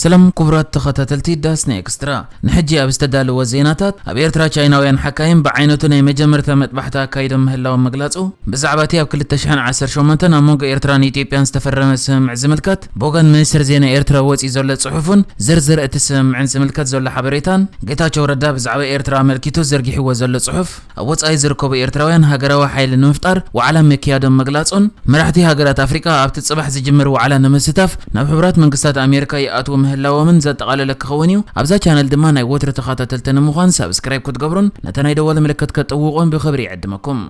ሰላም ክቡራት ተኸታተልቲ ዳስና ኤክስትራ፣ ንሕጂ ኣብ ዝተዳለወ ዜናታት፣ ኣብ ኤርትራ ቻይናውያን ሓካይም ብዓይነቱ ናይ መጀመርታ መጥባሕቲ ኣካይዶም ምህላዎም ምግላጹ፣ ብዛዕባ እቲ ኣብ ክልተ ሽሕን ዓሰርተ ሸሞንተን ኣብ መንጎ ኤርትራን ኢትዮጵያን ዝተፈረመ ስምምዕ ዝምልከት ብወገን ሚኒስትር ዜና ኤርትራ ወጺኡ ዘሎ ጽሑፍን ዝርዝር እቲ ስምምዕን ዝምልከት ዘሎ ሓበሬታን፣ ጌታቸው ረዳ ብዛዕባ ኤርትራ ኣመልኪቱ ዘርጊሕዎ ዘሎ ጽሑፍ፣ ኣብ ወጻኢ ዝርከቡ ኤርትራውያን ሃገራዊ ሓይሊ ንምፍጣር ዋዕላ ምክያዶም ምግላጹን፣ መራሕቲ ሃገራት ኣፍሪቃ ኣብቲ ጽባሕ ዝጅምር ዋዕላ ንምስታፍ ናብ ሕቡራት መንግስታት ኣሜሪካ ይኣትዉ ምህላዎምን ዘጠቓለለ ክኸውን እዩ። ኣብዛ ቻነል ድማ ናይ ወትሩ ተኸታተልቲ ንምዃን ሳብስክራይብ ክትገብሩን ነታ ናይ ደወል ምልክት ከጥውቑን ብኽብሪ ይዕድመኩም።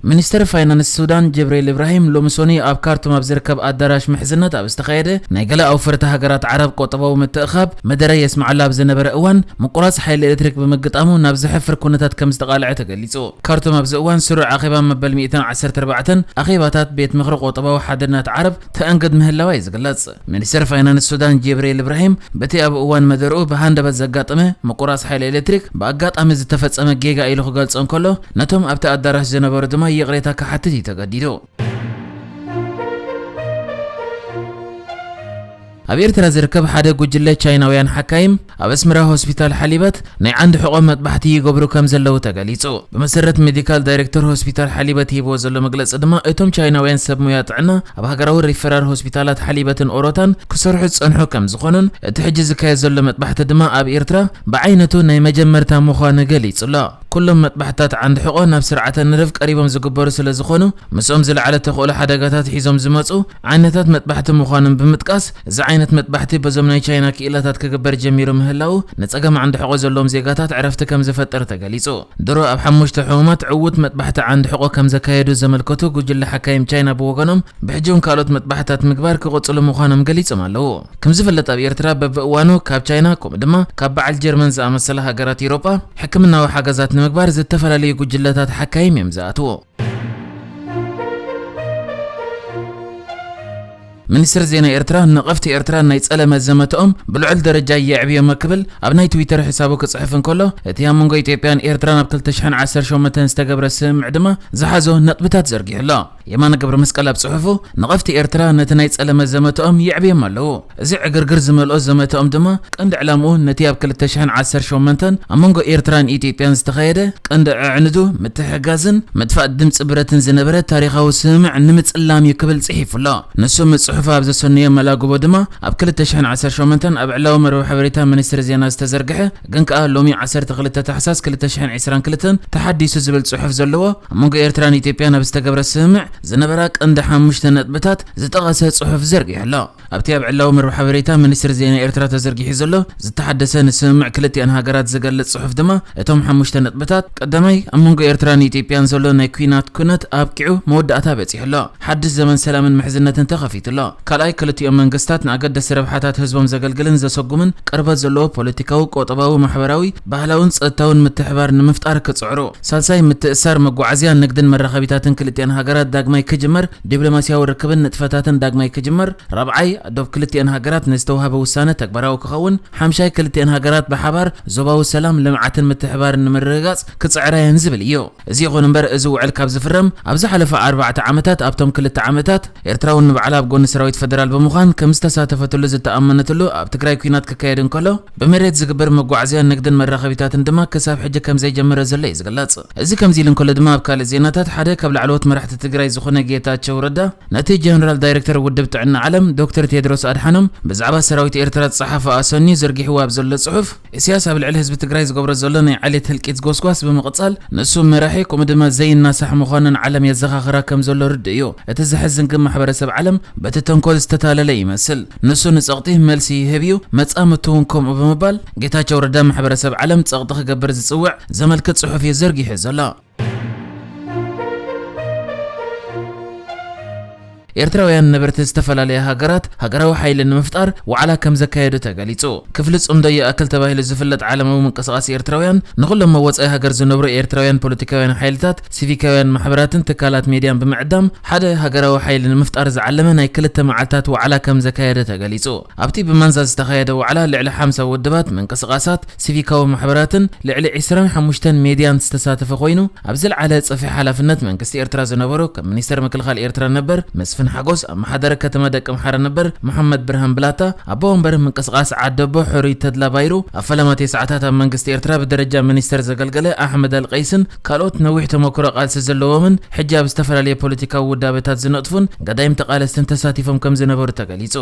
ሚኒስተር ፋይናንስ ሱዳን ጅብሪል ኢብራሂም ሎሚ ሰኑይ ኣብ ካርቱም ኣብ ዝርከብ ኣዳራሽ ምሕዝነት ኣብ ዝተኻየደ ናይ ገለ ኣውፈርቲ ሃገራት ዓረብ ቆጠባዊ ምትእኻብ መደረ የስምዓሉ ኣብ ዝነበረ እዋን፣ ምቁራጽ ሓይሊ ኤሌክትሪክ ብምግጣሙ ናብ ዘሕፍር ኩነታት ከም ዝተቓልዐ ተገሊጹ። ካርቱም ኣብዚ እዋን ስሩዕ ኣኼባ መበል ሚእትን ዓሰርተ ኣርባዕተን ኣኼባታት ቤት ምኽሪ ቆጠባዊ ሓድነት ዓረብ ተኣንግድ ምህላዋ እዩ ዝግለጽ። ሚኒስተር ፋይናንስ ሱዳን ጅብሪል ኢብራሂም በቲ ኣብ እዋን መደርኡ ብሃንደበት ዘጋጠመ ምቁራጽ ሓይሊ ኤሌክትሪክ ብኣጋጣሚ ዝተፈጸመ ጌጋ ኢሉ ክገልጾ እንከሎ፣ ነቶም ኣብቲ ኣዳራሽ ዝነበሩ ድማ ይቕሬታ ክሓትት እዩ ተገዲዱ። ኣብ ኤርትራ ዝርከብ ሓደ ጉጅለ ቻይናውያን ሓካይም ኣብ ኣስመራ ሆስፒታል ሓሊበት ናይ ዓንዲ ሕቖ መጥባሕቲ ይገብሩ ከም ዘለዉ ተገሊጹ። ብመሰረት ሜዲካል ዳይሬክተር ሆስፒታል ሓሊበት ሂብዎ ዘሎ መግለጺ ድማ፣ እቶም ቻይናውያን ሰብ ሙያ ጥዕና ኣብ ሃገራዊ ሪፈራል ሆስፒታላት ሓሊበትን ኦሮታን ክሰርሑ ዝጸንሑ ከም ዝኾኑን፣ እቲ ሕጂ ዝካየድ ዘሎ መጥባሕቲ ድማ ኣብ ኤርትራ ብዓይነቱ ናይ መጀመርታ ምዃኑ ገሊጹ ኣሎ። ኩሎም መጥባሕትታት ዓንዲ ሕቖ ናብ ስርዓተ ነርቭ ቀሪቦም ዝግበሩ ስለ ዝኾኑ፣ ምስኦም ዝለዓለ ተኽእሎ ሓደጋታት ሒዞም ዝመጹ ዓይነታት መጥባሕቲ ምዃኖም ብምጥቃስ፣ እዚ ዓይነት መጥባሕቲ በዞም ናይ ቻይና ክኢላታት ክግበር ጀሚሩ ምህላዉ፣ ንጸገም ዓንዲ ሕቖ ዘለዎም ዜጋታት ዕረፍቲ ከም ዝፈጥር ተገሊጹ። ድሮ ኣብ ሓሙሽተ ሕሙማት ዕዉት መጥባሕቲ ዓንዲ ሕቖ ከም ዘካየዱ ዘመልከቱ ጉጅለ ሓካይም ቻይና ብወገኖም፣ ብሕጂ እውን ካልኦት መጥባሕትታት ምግባር ክቕጽሉ ምዃኖም ገሊጾም ኣለዉ። ከም ዝፍለጥ ኣብ ኤርትራ በብእዋኑ ካብ ቻይና ከምኡ ድማ ካብ በዓል ጀርመን ዝኣመሰላ ሃገራት ኤውሮጳ ሕክምናዊ ሓገዛት ንምግባር ዝተፈላለዩ ጉጅለታት ሓካይም እዮም ዝኣትዉ። ሚኒስትር ዜና ኤርትራ፣ ነቐፍቲ ኤርትራ ናይ ጸለመ ዘመተኦም ብልዑል ደረጃ የዕብዮሞ ክብል ኣብ ናይ ትዊተር ሕሳቡ ክጽሕፍ እንከሎ፣ እቲ ኣብ መንጎ ኢትዮጵያን ኤርትራን ኣብ ክልተ ሽሕን ዓሰርተ ሸሞንተን ዝተገብረ ስምምዕ ድማ ዝሓዞ ነጥብታት ዘርጊሑ ኣሎ። የማነ ገብረ መስቀል ኣብ ጽሑፉ፣ ነቐፍቲ ኤርትራ ነቲ ናይ ጸለመ ዘመተኦም የዕብዮም ኣለዉ። እዚ ዕግርግር ዝመልኦ ዘመተኦም ድማ ቀንዲ ዕላምኡ ነቲ ኣብ ክልተ ሽሕን ዓሰርተ ሸሞንተን ኣብ መንጎ ኤርትራን ኢትዮጵያን ዝተኻየደ ቀንዲ ኣዕንዱ ምትሕግጋዝን ምጥፋእ ድምጺ ብረትን ዝነበረ ታሪኻዊ ስምምዕ ንምጽላም እዩ ክብል ጽሒፉ ኣሎ። ንሱ ምጽሑፉ ኣብ ዘሰነዮ መላግቦ ድማ፣ ኣብ ክልተ ሽሕን ዓሰርተ ሸሞንተን ኣብ ዕላዊ መርበብ ሓበሬታ ሚኒስትሪ ዜና ዝተዘርግሐ፣ ግን ከኣ ሎሚ ዓሰርተ ክልተ ታሕሳስ ክልተ ሽሕን ዕስራን ክልተን ተሓዲሱ ዝብል ጽሑፍ ዘለዎ፣ ኣብ መንጎ ኤርትራን ኢትዮጵያን ኣብ ዝተገብረ ስምምዕ ዝነበራ ቀንዲ ሓሙሽተ ነጥብታት ዝጠቐሰ ጽሑፍ ዘርጊሑ ኣሎ። ኣብቲ ኣብ ዕላዊ መርበብ ሓበሬታ ሚኒስትሪ ዜና ኤርትራ ተዘርጊሑ ዘሎ ዝተሓደሰ ንስምምዕ ክልቲኣን ሃገራት ዝገልጽ ጽሑፍ ድማ፣ እቶም ሓሙሽተ ነጥብታት፣ ቀዳማይ፣ ኣብ መንጎ ኤርትራን ኢትዮጵያን ዘሎ ናይ ኲናት ኩነት ኣብቂዑ መወዳእታ በጺሑ ኣሎ። ሓድሽ ዘመን ሰላምን ምሕዝነትን ተኸፊቱ ኣሎ። ካልኣይ፣ ክልቲኦም መንግስታት ንኣገደስቲ ረብሓታት ህዝቦም ዘገልግልን ዘሰጉምን ቅርበት ዘለዎ ፖለቲካዊ፣ ቆጠባዊ፣ ማሕበራዊ፣ ባህላውን ጸጥታውን ምትሕባር ንምፍጣር ክጽዕሩ። ሳልሳይ፣ ምትእሳር መጓዓዝያ፣ ንግድን መራኸቢታትን ክልቲኣን ሃገራት ዳግማይ ክጅመር፣ ዲፕሎማስያዊ ርክብን ንጥፈታትን ዳግማይ ክጅመር። ራብዓይ፣ ዶብ ክልቲኣን ሃገራት ንዝተዋህበ ውሳነ ተግባራዊ ክኸውን። ሓምሻይ፣ ክልቲኣን ሃገራት ብሓባር ዞባዊ ሰላም፣ ልምዓትን ምትሕባርን ንምርግጋጽ ክጽዕራ እየን ዝብል እዩ። እዚ ይኹን እምበር፣ እዚ ውዕል ካብ ዝፍረም ኣብ ዝሓለፈ ኣርባዕተ ዓመታት፣ ኣብቶም ክልተ ዓመታት ኤርትራ እውን ንባዕላ ኣብ ጎኒ ሰራዊት ፈደራል ብምዃን ከም ዝተሳተፈትሉ ዝተኣመነትሉ ኣብ ትግራይ ኲናት ክካየድ እንከሎ፣ ብመሬት ዝግበር መጓዓዝያን ንግድን መራኸቢታትን ድማ ክሳብ ሕጂ ከም ዘይጀመረ ዘሎ እዩ ዝግለጽ። እዚ ከምዚ ኢሉ እንከሎ ድማ፣ ኣብ ካልእ ዜናታት፣ ሓደ ካብ ላዕለዎት መራሕቲ ትግራይ ዝኾነ ጌታቸው ረዳ ነቲ ጀነራል ዳይሬክተር ውድብ ጥዕና ዓለም ዶክተር ቴድሮስ ኣድሓኖም ብዛዕባ ሰራዊት ኤርትራ ዝጸሓፎ ኣሰንዩ ዘርጊሕዎ ኣብ ዘሎ ጽሑፍ፣ ኢሳያስ ኣብ ልዕሊ ህዝቢ ትግራይ ዝገብሮ ዘሎ ናይ ዓሌት ህልቂት ጎስጓስ ብምቕጻል፣ ንሱ መራሒ ከምኡ ድማ ዘይናሳሕ ምዃኑ ንዓለም የዘኻኽራ ከም ዘሎ ርዱእ እዩ። እቲ ዘሕዝን ግን ማሕበረሰብ ዓለም በቲ ተንኮል ዝተታለለ ይመስል። ንሱ ንጸቕጢ መልሲ ይህብ እዩ፣ መጻምድቱ እውን ከምኡ ብምባል፣ ጌታቸው ረዳ ማሕበረሰብ ዓለም ጸቕጢ ክገብር ዝጽውዕ ዘመልክት ጽሑፍ እዩ ዘርጊሑ ዘሎ። ኤርትራውያን ነበርቲ ዝተፈላለያ ሃገራት ሃገራዊ ሓይሊ ንምፍጣር ዋዕላ ከም ዘካየዱ ተገሊጹ። ክፍሊ ጽምዶ ይኣክል ተባሂሉ ዝፍለጥ ዓለማዊ ምንቅስቓስ ኤርትራውያን፣ ንኹሎም ኣብ ወጻኢ ሃገር ዝነብሩ ኤርትራውያን ፖለቲካውያን ሓይልታት፣ ሲቪካውያን ማሕበራትን ትካላት ሜድያን ብምዕዳም፣ ሓደ ሃገራዊ ሓይሊ ንምፍጣር ዝዓለመ ናይ ክልተ መዓልታት ዋዕላ ከም ዘካየደ ተገሊጹ። ኣብቲ ብማንዛ ዝተኻየደ ዋዕላ፣ ልዕሊ ሓምሳ ውድባት፣ ምንቅስቓሳት፣ ሲቪካዊ ማሕበራትን ልዕሊ ዕስራን ሓሙሽተን ሜድያን ዝተሳተፈ ኮይኑ፣ ኣብ ዝለዓለ ጽፍሒ ሓላፍነት መንግስቲ ኤርትራ ዝነበሩ፣ ከም ሚኒስተር ምክልኻል ኤርትራ ነበር መስፍን ሓጎስ ኣመሓዳሪ ከተማ ደቂ ምሓረ ነበር መሓመድ ብርሃን ብላታ፣ ኣቦ ወንበር ምንቅስቃስ ዓደቦ ሕሩይ ተድላ ባይሩ፣ ኣብ ፈለማ ተስዓታት ኣብ መንግስቲ ኤርትራ ብደረጃ ሚኒስተር ዘገልገለ ኣሕመድ ኣልቀይስን ካልኦት ነዊሕ ተመክሮ ቃልሲ ዘለዎምን ሕጂ ኣብ ዝተፈላለየ ፖለቲካዊ ውዳበታት ዝነጥፉን ገዳይም ተቓለስትን ተሳቲፎም ከም ዝነበሩ ተገሊጹ።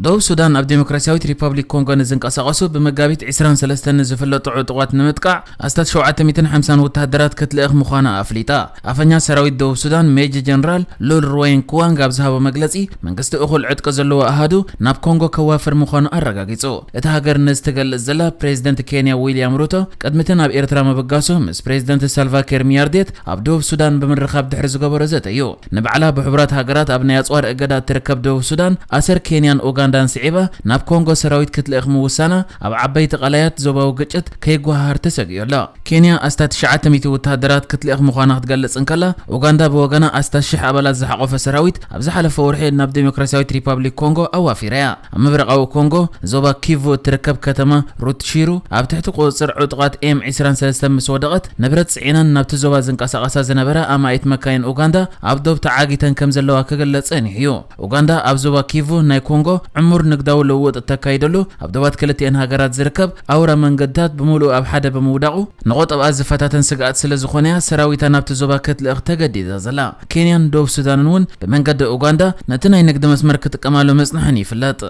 ደቡብ ሱዳን ኣብ ዴሞክራሲያዊት ሪፓብሊክ ኮንጎ ንዝንቀሳቐሱ ብመጋቢት ዕስራን ሰለስተን ንዝፍለጡ ዕጡቓት ንምጥቃዕ ኣስታት ሸውዓተ ሚእትን ሓምሳን ወተሃደራት ክትልእኽ ምዃና ኣፍሊጣ። ኣፈኛ ሰራዊት ደቡብ ሱዳን ሜጀር ጀነራል ሉል ሩዌን ኩዋንግ ኣብ ዝሃቦ መግለጺ፣ መንግስቲ እኹል ዕጥቂ ዘለዎ ኣሃዱ ናብ ኮንጎ ከዋፍር ምዃኑ ኣረጋጊጹ። እታ ሃገር ነዚ ትገልጽ ዘላ ፕሬዚደንት ኬንያ ዊልያም ሩቶ ቅድሚ እቲ ናብ ኤርትራ ምብጋሱ ምስ ፕሬዚደንት ሳልቫ ኪር ሚያርዴት ኣብ ደቡብ ሱዳን ብምርኻብ ድሕሪ ዝገበሮ ዘተ እዩ። ንባዕላ ብሕቡራት ሃገራት ኣብ ናይ ኣጽዋር እገዳ እትርከብ ደቡብ ሱዳን፣ ኣሰር ኬንያን ኡጋንዳን ስዒባ ናብ ኮንጎ ሰራዊት ክትልእኽ ምውሳና ኣብ ዓበይቲ ቀላያት ዞባዊ ግጭት ከይጓሃሃር ተሰጊኡ ኣሎ። ኬንያ ኣስታት ትሽዓተ ሚእቲ ወተሃደራት ክትልእኽ ምዃና ክትገልጽ እንከላ፣ ኡጋንዳ ብወገና ኣስታት ሽሕ ኣባላት ዝሓቖፈ ሰራዊት ኣብ ዝሓለፈ ወርሒ ናብ ዴሞክራሲያዊት ሪፓብሊክ ኮንጎ ኣዋፊራ እያ። ኣብ ምብራቓዊ ኮንጎ ዞባ ኪቩ እትርከብ ከተማ ሩትሺሩ ኣብ ትሕቲ ቁጽጽር ዕጡቓት ኤም ዕስራን ሰለስተን ምስ ወደቐት፣ ንብረት ጽዒነን ናብቲ ዞባ ዝንቀሳቐሳ ዝነበራ ኣማኢት መካይን ኡጋንዳ ኣብ ዶብ ተዓጊተን ከም ዘለዋ ክግለጽ ጸኒሑ እዩ። ኡጋንዳ ኣብ ዞባ ኪቩ ናይ ኮንጎ ዕሙር ንግዳዊ ልውውጥ እተካይደሉ፣ ኣብ ዶባት ክልቲአን ሃገራት ዝርከብ ኣውራ መንገድታት ብምሉኡ ኣብ ሓደ ብምውዳቑ፣ ንቆጠብኣ ዝፈታተን ስግኣት ስለ ዝኾነ እያ ሰራዊታ ናብቲ ዞባ ክትልእኽ ተገዲዳ ዘላ። ኬንያን ደቡብ ሱዳንን እውን ብመንገዲ ኡጋንዳ ነቲ ናይ ንግዲ መስመር ክጥቀማሉ ምጽንሐን ይፍለጥ።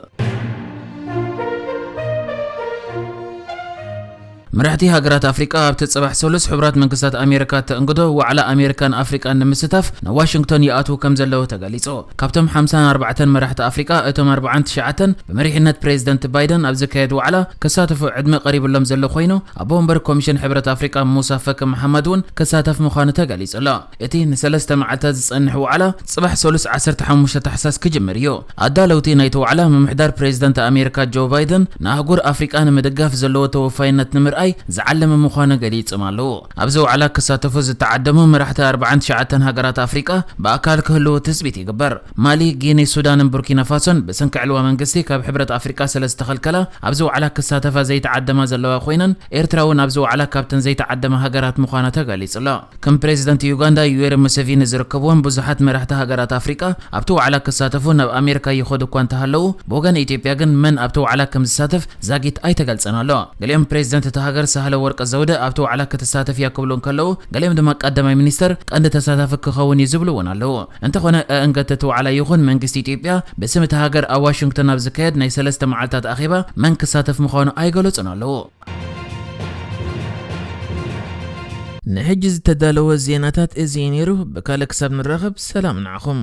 መራሕቲ ሃገራት ኣፍሪቃ ኣብቲ ጽባሕ ሰሉስ ሕቡራት መንግስታት ኣሜሪካ እተእንግዶ ዋዕላ ኣሜሪካን ኣፍሪቃን ንምስታፍ ናብ ዋሽንግቶን ይኣትዉ ከም ዘለዉ ተገሊጹ። ካብቶም ሓምሳን ኣርባዕተን መራሕቲ ኣፍሪቃ፣ እቶም ኣርባዓን ትሽዓተን ብመሪሕነት ፕሬዚደንት ባይደን ኣብ ዝካየድ ዋዕላ ክሳተፉ ዕድመ ቀሪብሎም ዘሎ ኮይኑ፣ ኣቦ ወንበር ኮሚሽን ሕብረት ኣፍሪቃ ሙሳ ፈኪ መሓመድ እውን ክሳተፍ ምዃኑ ተገሊጹ ኣሎ። እቲ ንሰለስተ መዓልታት ዝጸንሕ ዋዕላ ጽባሕ ሰሉስ ዓሰርተ ሓሙሽተ ታሕሳስ ክጅምር እዩ። ኣዳለውቲ ናይቲ ዋዕላ ምምሕዳር ፕሬዚደንት ኣሜሪካ ጆ ባይደን ንኣህጉር ኣፍሪቃ ንምድጋፍ ዘለዎ ተወፋይነት ንምርኣይ ዝዓለመ ምዃኑ ገሊጾም ኣለዉ። ኣብዚ ዋዕላ ክሳተፉ ዝተዓደሙ መራሕቲ ኣርባዓን ትሽዓተን ሃገራት ኣፍሪቃ ብኣካል ክህልዉ ትጽቢት ይግበር። ማሊ፣ ጊኒ፣ ሱዳንን ቡርኪና ፋሶን ብሰንኪ ዕልዋ መንግስቲ ካብ ሕብረት ኣፍሪቃ ስለ ዝተኸልከላ ኣብዚ ዋዕላ ክሳተፋ ዘይተዓደማ ዘለዋ ኮይነን፣ ኤርትራ እውን ኣብዚ ዋዕላ ካብተን ዘይተዓደማ ሃገራት ምዃና ተገሊጹ ኣሎ። ከም ፕሬዚደንት ዩጋንዳ ዩዌሪ ሙሴቪኒ ዝርከብዎም ብዙሓት መራሕቲ ሃገራት ኣፍሪቃ ኣብቲ ዋዕላ ክሳተፉ ናብ ኣሜሪካ ይኸዱ እኳ እንተሃለዉ፣ ብወገን ኢትዮጵያ ግን መን ኣብቲ ዋዕላ ከም ዝሳተፍ ዛጊት ኣይተገልጸን ኣሎ። ገሊኦም ፕሬዚደንት እታ ሃገር ሳህለ ወርቅ ዘውደ ኣብቲ ዋዕላ ክትሳተፍ እያ ክብሉ እንከለዉ፣ ገሊኦም ድማ ቀዳማይ ሚኒስተር ቀንዲ ተሳታፊ ክኸውን እዩ ዝብሉ እውን ኣለዉ። እንተኾነ ኣእንገት እቲ ዋዕላ ይኹን መንግስቲ ኢትዮጵያ ብስም እታ ሃገር ኣብ ዋሽንግቶን ኣብ ዝካየድ ናይ ሰለስተ መዓልታት ኣኼባ መን ክሳተፍ ምዃኑ ኣይገለጹን ኣለዉ። ንሕጂ ዝተዳለወ ዜናታት እዚ እዩ ነይሩ። ብካልእ ክሳብ ንራኸብ ሰላም ንዓኹም።